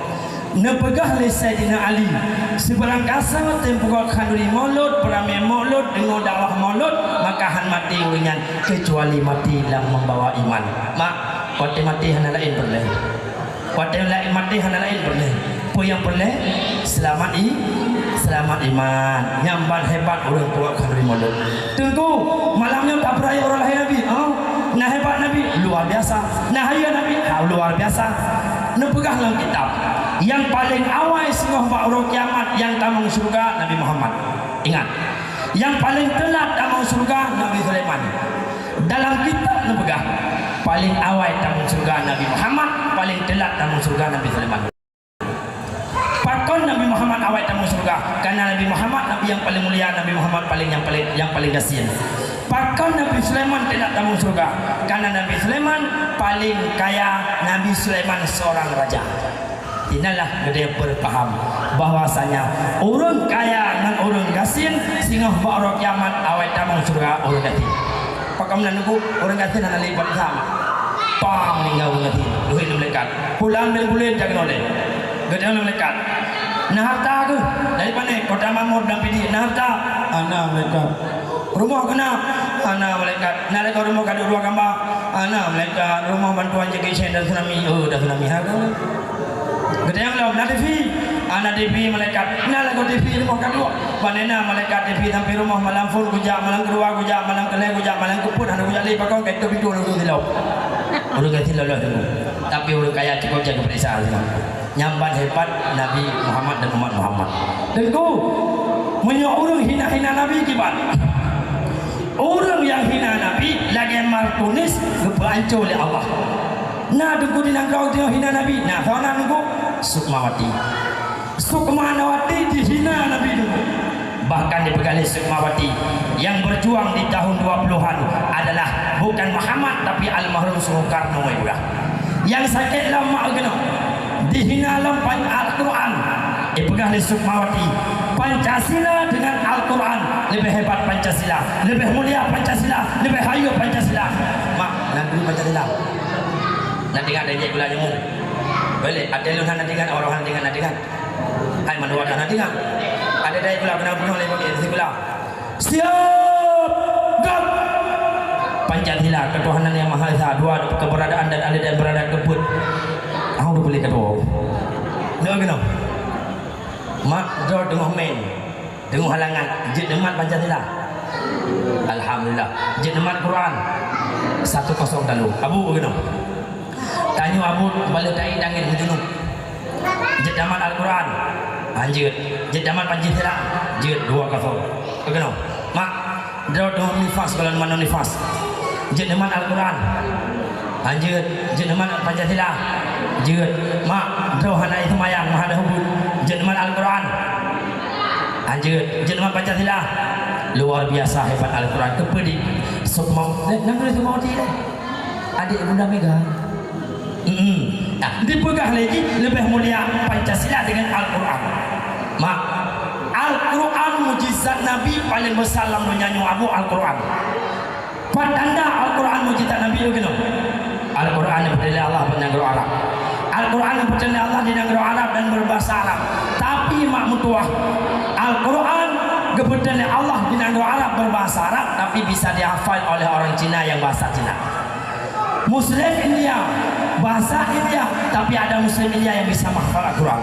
Neupeugah lé Saidina Ali, sibarang kasa tem peugot khanduri Maulud, peuramé Maulud, deungoe dakwah Maulud, maka han maté ureueng nyan keucuali maté lam membawa iman. Mak, watèe maté hana laén peureulèe. Watèe la-, maté hana laén peureulèe. Peue nyang peureulèe? Seulamat i-, seulamat iman. Nyan ban hebat ureueng tuha khanduri Maulud. Teungku, malam nyoe tapeurayeuk uroe lahé Nabi. Oh, na hebat Nabi, luar biasa. Na hayeue Nabi, ha, luar biasa. Neupeugah lam kitab, nyang paleng awai singoh bak uroe kiamat nyang tamong syeuruga Nabi Muhammad. Ingat, nyang paleng teulat tamong syeuruga Nabi Sulaiman. Dalam kitab neupeugah, paleng awai tamong syeuruga Nabi Muhammad, paleng teulat tamong syeuruga Nabi Sulaiman. Pakon Nabi Muhammad awai tamong syeuruga? Karena Nabi Muhammad Nabi nyang paleng mulia, Nabi Muhammad paleng nyang paleng, nyang paleng gasien. Pakon Nabi Sulaiman teulat tamong syeuruga? Karena Nabi Sulaiman paleng kaya, Nabi Sulaiman seorang raja. Inilah geutanyoe peureupaham bahwasanya ureueng kaya ngon ureueng gasien singoh bak uroe kiamat awai tamong syeuruga ureueng gasien. Pakon meunan Teungku, ureueng gasien hana lé ibadat sama. Pah, meuninggai ureueng gasien, duek lé malaikat. Pulan bin Pulan jak keunoe lé. Geutanyoe lé malaikat. Na harta keuh? Dari pane? Kota Makmur dan Pidie. Na harta? Hana, malaikat. Rumoh keuh na? Hana, malaikat. Na lakoe rumoh ka duek dua kamba? Hana, malaikat. Rumoh bantuan Jackie Chan dan Tsunami. Oh, dan Tsunami. Hana. Geutanyoe lom, na TV? Hana TV, malaikat. Na lakoe TV rumoh ka duek? Pane na malaikat TV sampai rumoh, malam phôn kujak, malam keudua kujak, malam keulhèe kujak, malam keupeuet hana kujak lé, pakon ka itôp pintoe ureueng gasien lom. Ureueng gasien lom lom. Tapi ureueng kaya cukup jak geupeuriksa. Nyan ban hebat Nabi Muhammad dan umat Muhammad. Teungku, meunyoe ureueng hina-hina Nabi kiban? Ureueng nyang hina Nabi lagèe Martunis geupeuhanco lé Allah. Na Teungku di nanggroe nyang hina Nabi? Na, soe na Teungku? Sukmawati. Sukmawati dihina Nabi Nuh. Bahkan dipeugah lé Sukmawati, yang berjuang di tahun dua puluhan adalah bukan Muhammad, tapi almarhum Soekarno, ibulah. Yang sakét lom mak keunoe, dihina lom pan-, Al-Quran. Dipeugah lé Sukmawati, Pancasila dengan Al-Quran lebih hebat Pancasila, lebih mulia Pancasila, lebih hayeue Pancasila. Mak, na dulu Pancasila. Na teuingat dari Jaya Gula Jamu. Boleh, ada lu na teuingat, orang na teuingat, na teuingat. Hai mandua dah na teuingat. Ada dai pula kena bunuh lé bagi sikula. Siap! Gap! Pancasila, ketuhanan yang Maha Esa, dua keberadaan dan ada dan berada kebut. Aku udah boleh ketua. Nak kena. Mak, jauh tengah main. Tengah halangan. Jeuet neumat Pancasila. Alhamdulillah. Jeuet neumat Quran. Satu kosong talu. Abu kena. Tanyoe Abu bala tai dangin meujunub. Jeuet tamat Al-Quran. Anjeut. Jeuet tamat Pancasila. Jeuet dua kosong. Keunoe. Mak, droe dua nifas kalau mana nifas. Jeuet tamat Al-Quran. Anjeut. Jeuet tamat Pancasila. Jeuet. Mak, droe hana seumayang, mah ada hubut. Jeuet tamat Al-Quran. Anjeut. Jeuet tamat Pancasila. Luar biasa hebat Al-Quran. Keupedi. Sukma. Eh, nang tulis Sukmawati deh. Adik Bunda Mega. Mm-mm. Nah, dipeugah lagi lebih mulia Pancasila dengan Al-Quran. Mak, Al-Quran mujizat Nabi paling besar lam dunia nyoe Abu Al-Quran. Pat tanda Al-Quran mujizat Nabi tu keunoe. Al-Quran yang bertanya Allah di nanggroe Arab. Al-Quran yang bertanya Allah di nanggroe Arab dan berbahasa Arab. Tapi mak meutuah, Al-Quran geubeuteun lé Allah di nanggroe Arab berbahasa Arab, tapi bisa dihafal oleh orang Cina yang bahasa Cina. Muslim India, bahasa India, tapi ada Muslim India yang bisa menghafal Al-Quran.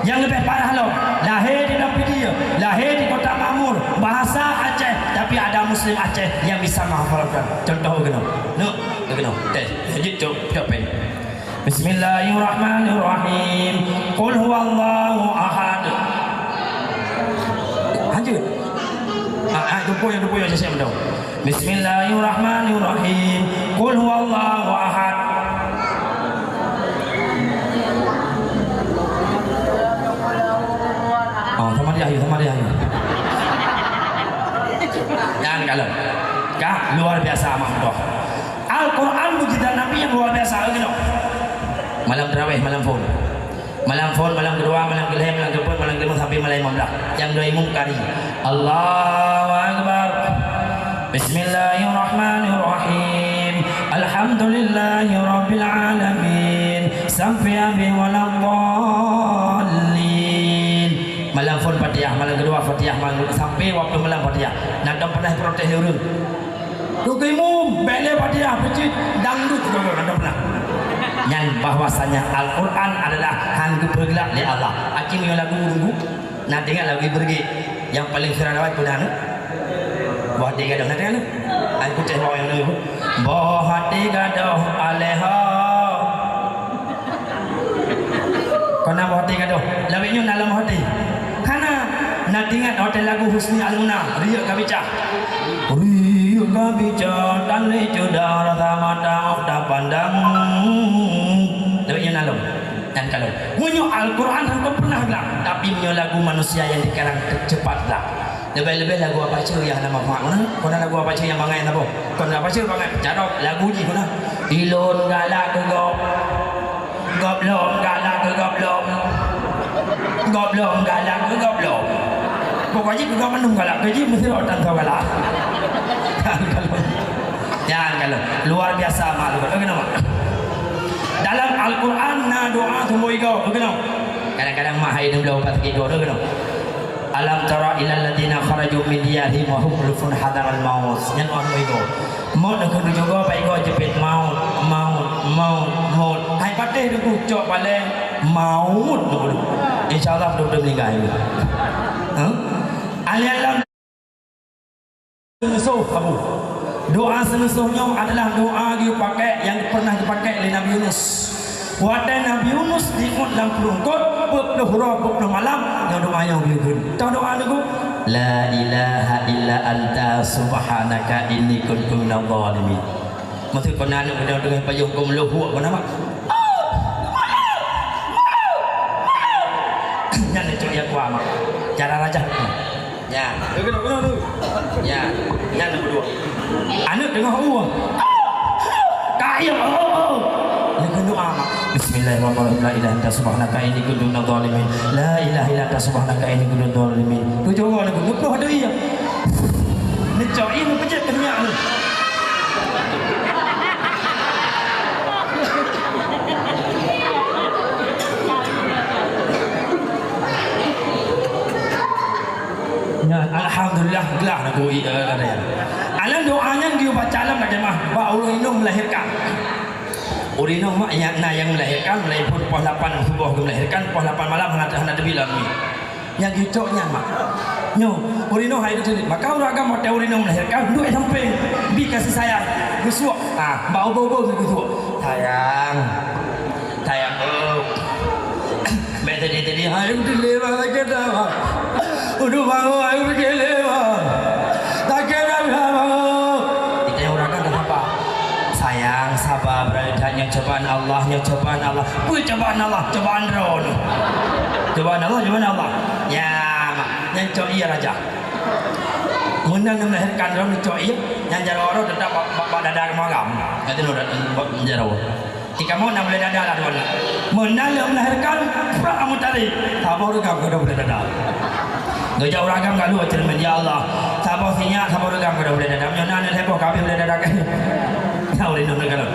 Yang lebih parah lom, lahé di Dampidie, lahé di Kota Makmur, bahasa Aceh, tapi ada Muslim Aceh yang bisa menghafal Al-Quran. Contoh keunoe. Nuk, keunoe. Teh, lanjut cok, cok pen. Bismillahirrahmanirrahim. Qul huwallahu ahad. Lanjut. Ah, ah, tumpuk yang, tumpuk yang siap-siap betul. Bismillahirrahmanirrahim. Qul huwallahu ahad. Oh, sama dia, ayo, sama dia, ayo. Jangan kalau. Kah, luar biasa amat betul. Al-Quran mujizat Nabi yang luar biasa, keunoe. Malam tarawih, malam phon. Malam phon, malam keudua, malam keulhèe, malam keupeuet, malam keulimong sampai malam limong blah. Nyang dua imum kari. Allahu Akbar. Bismillahirrahmanirrahim. Alhamdulillahirabbil alamin. Sampai habis waladdallin. Malam phon Fatihah, malam keudua Fatihah, malam sampai waktu malam Fatihah. Nah, dang pernah protes ureueng. Tukang imum, bèk lé Fatihah, peucit, dangdut, kagak ada pernah. Nyan bahwasanya Al-Quran adalah han geupeuglak lé Allah. Aki meunyoe lagu nunggu, na teuingat lagu Ibu Regie. Nyang paleng viral awai peue nan? Boh até gadôh, na teuingat nan? Ai kutéh bawang nyang nunggu. Boh até gadôh alèh ho. Kon na boh até gadôh, lawét nyoe na lam até. Hana, na teuingat watèe lagu Husni Al-Muna, riyeuk ka bica. Riyeuk ka bica, dan lé ceudah rasa mata tapandang. Lawét nyoe na lom, dan kalon. Meunyoe Al-Quran hana pernah glak, tapi meunyoe lagu manusia yang dikarang cepat glak. Leubeh-leubeh lagu Apache nyang hana manfaat, kon na? Kon na lagu Apache nyang bangai na boh? Kon na Apache bangai, carông lagu jih kon na. Ilôn galak keu gob. Gob lom galak keu gob lom. Gob lom galak keu gob lom. Pokok jih keu gob mandum galak, keu jih meusidroe tan soe galak. Jangan kalau. Jangan kalau. Luar biasa maklumat. Oke, nama? Dalam Al-Quran na doa seumeubeuet gob. Oke, nama? Kadang-kadang mak hai dem bloe pas sakét gob. Oke, nama? Alam tara ilal ladzina kharaju min diyarihim wa hum ulufun hadaral maut. Nyan orang igo. Maut dah keuneuk juga, apa igo jepit maut, maut, maut, maut. Hai patéh tu cok paléng maut tu. Insya Allah betul-betul meninggal. Hah? Ahli alam seuneusoh, Abu. Doa seuneusoh nyoe adalah doa geupakai nyang pernah geupakai lé Nabi Yunus. Watèe Nabi Yunus jimuet lam pruet eungkôt, peuet ploh uroe, peuet ploh malam, nyoe doa nyoe geukheun. Toh doa nyoe, "La ilaha illa anta subhanaka inni kuntu minadh dhalimin." Maksud keunan nyoe, keunan teungoh payong keu meuluhuk keunan, Mak. Nyan cok ya kuah, Mak. Cara raja. Nyan. Nyan, nyan nomor dua. Aneuk teungoh ueh. Kayém, oh, oh, oh. Nyang keunoe, Mak. Bismillahirrahmanirrahim. La ilaha illa anta subhanaka inni kuntu minadh dhalimin. La ilaha illa anta subhanaka inni kuntu minadh dhalimin. Tujoh uroe lagu, neupeugah doi ya. Neucok ié neupeujeuet keu minyak neuh. Nyan, alhamdulillah, glah na bui, eh, ada ya. Alam doa nyan geuyue baca lam lagèe mah, bak ureueng inong melahirkan. Ureueng inong mak, nyan na nyang melahirkan, mulai pukul lapan suboh geumelahirkan, pukul lapan malam hana, hana teubiet lom mi. Nyang geucok nyan mak. Nyoe, ureueng inong hai geutuléh. Maka ureueng agam watèe ureueng inong melahirkan, duek sampéng, bi kasih sayang, geusuak. Ah, bak ubé-ubé geusuak. Sayang. Sayang, oh. Bèk tadi-tadi, hai geutuléh, bak sakét dah, bak. Udah bangun, hai geutuléh, bak. Sakét dah, bak. Kita yang urang kan dah apa? Sayang, sabar, berada nyoe cobaan Allah, nyoe cobaan Allah. Peue cobaan Allah? Cobaan droe nyoe. Cobaan Allah, cobaan Allah. Ya, mak. Nyan cok ié raja. Meunan nyang melahirkan droe nyoe cok ié, nyan jaroe droe teutap bak, bak, bak dada keumagam. Kata droe dat-, bak jaroe. Di kamoe na bulèe dada lah droe nyoe. Meunan lheueh melahirkan, prak amu tarék. Saboh reugam keudroe bulèe dada. Geujak ureueng agam ka luwah ceureumen, "Ya Allah, saboh sinyak, saboh reugam keudroe bulèe dada. Meunyoe na aneuk lhèe boh ka habéh bulèe dada kah." Nah, ureueng inong neukalon.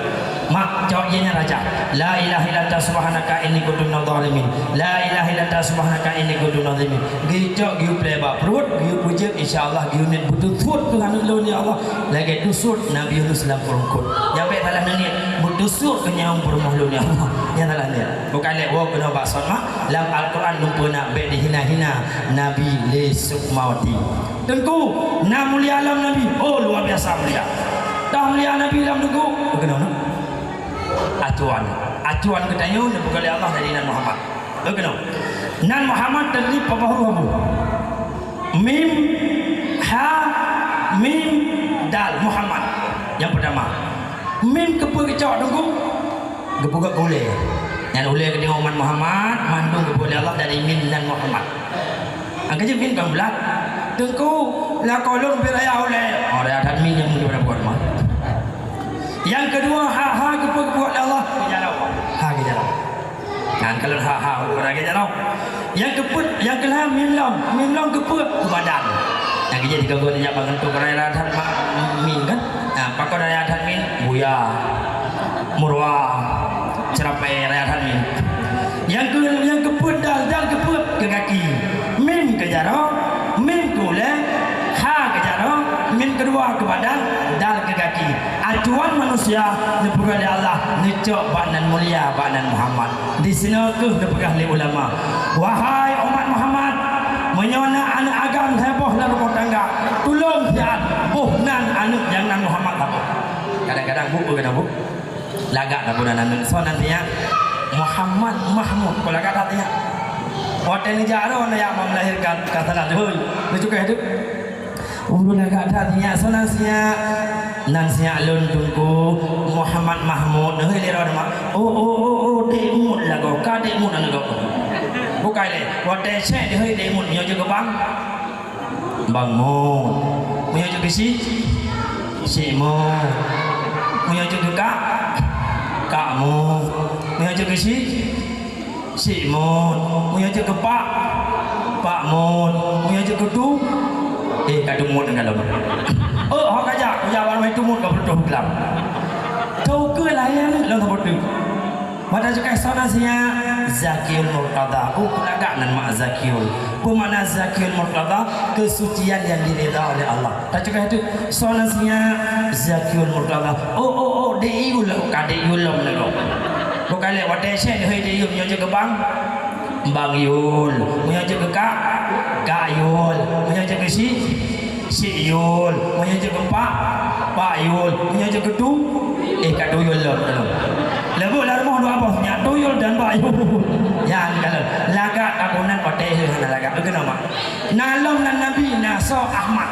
Mak, cok ié nyan raja. La ilaha illa anta subhanaka inni kuntu minadh dhalimin. La ilaha illa anta subhanaka inni kuntu minadh dhalimin. Geucok, geuplè bak pruet, geupeujeuet, insya Allah, geuneuk beuteusuet keu aneuk lôn, ya Allah. Lagèe teusuet Nabi Yunus lam pruet eungkôt. Nyang bèk salah neuniet, beuteusuet keu nyawöng peurumoh lôn, ya Allah. Nyang salah niet. Bukan lé woe keunoe bak sot mak, lam Al-Quran lumpeue na bèk dihina-hina Nabi lé Sukmawati. Teungku, na mulia lom Nabi. Oh, luar biasa mulia. Toh mulia Nabi lom Teungku? Keunoe, nah. Acuan. Acuan geutanyoe neupeugah lé Allah dari nan Muhammad. Beugeunoe. Nan Muhammad terdiri daripada huruf abu. Mim, ha, mim, dal, Muhammad. Nyang pertama. Mim keupeue geucok, Teungku? Geupeugah ulée. Nyan ulée geutanyoe umat Muhammad, mandum geupeugah lé Allah dari mim nan Muhammad. Angka jeuet mim kan bulat. Teungku, lakoe lôn pih raya ulée. Oh, raya that mim nyang meunan buat mah. Nyang keudua, ha, ha keupeue geupeugah lé Allah? Geujaroe. Ha geujaroe. Nyan kalon ha, ha, ukur lagée jaroe. Nyang keupeuet, nyang keulhèe mim lom. Mim lom keupeue? Keu badan. Nyang keujeuet tiga guna jak bangun tu raya that ma-, mim kan? Nah, pakon raya that mim? Buya. Murwa. Ceurapée raya that mim. Nyang keu, nyang keupeuet dal, dal keupeue? Keu gaki. Mim keu jaroe, mim keu ulée, ha keu jaroe, mim keudua keu badan, dal keu gaki. Acuan manusia neupeugah lé Allah neucok bak nan mulia, bak nan Muhammad. Disinoe kheueh neupeugah lé ulama, "Wahai umat Muhammad, meunyoe na aneuëk agam lhée boh lam rumoh tangga, tulông siat boh nan aneuëk nyang nan Muhammad saboh." Kadang-kadang bu, kadang bu. Lagak na bunan aneuëk. Soe nan sinyak? Muhammad Mahmud. Ko lagak that sinyak? Watée neujak roh na yak mau melahirkan, ka salah lheueh. Neucukai tu. Ureuëng lagak that sinyak, soe nan sinyak? Nan sinyak lôn Teungku Muhammad Mahmud. Hei lé roh mak. Oh, oh, oh, oh, Dek Mut lagoe. Ka Dek Mut aneuëk gob. Bukai lé. Watée cék dihôi Dek Mut nyoe jeuet keu bang. Bang Mut. Meunyoe jeuet keu si? Si Mut. Meunyoe jeuet keu kak? Kak Mut. Meunyoe jeuet keu si? Si Mut. Meunyoe jeuet keu pak? Pak Mut. Meunyoe jeuet keu tu? Eh, ka tu Mut ngon lom. Oh, ho ka jak, kujak baru itu Mut ka beutôi glam. Tau keu layan lom saboh tu. Mata cukai soe nan sinyak? Zakiul Murtada. Oh, peulagak nan mak Zakiul. Peue makna Zakiul Murtada? Kesucian yang diridha oleh Allah. Tacukai tu, soe nan sinyak? Zakiul Murtada. Oh, oh, oh, Dek Yul, oh, ka Dek Yul lom lagoe. Bukai lé watée cék dihôi Dek Yul, meunyoe jeuet keu bang? Bang Yul. Meunyoe jeuet keu kak? Kak Yul. Meunyoe jeuet keu si? Si Yul. Meunyoe jeuet keu pak? Pak Yul. Meunyoe jeuet keu tu? Eh, ka tu Yul lom, lom. Leubeh lam rumoh dua boh, nyak tu Yul dan Pak Yul. Nyan kalon. Lagak tabunan watée hana lagak. Keunoe mak. Na lom nan Nabi, na soe? Ahmad.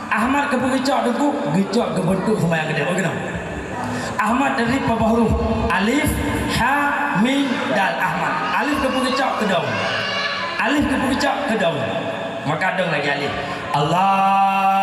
Ahmad keupeue geucok Teungku? Geucok keu beuntuk seumayang keudeh. Keunoe. Ahmad dari paboh huruf. Alif, ha, mim, dal. Ahmad. Alif keupeue geucok? Keu dong. Alif keupeue geucok? Keu dong. Maka dong lagée alif. Allah.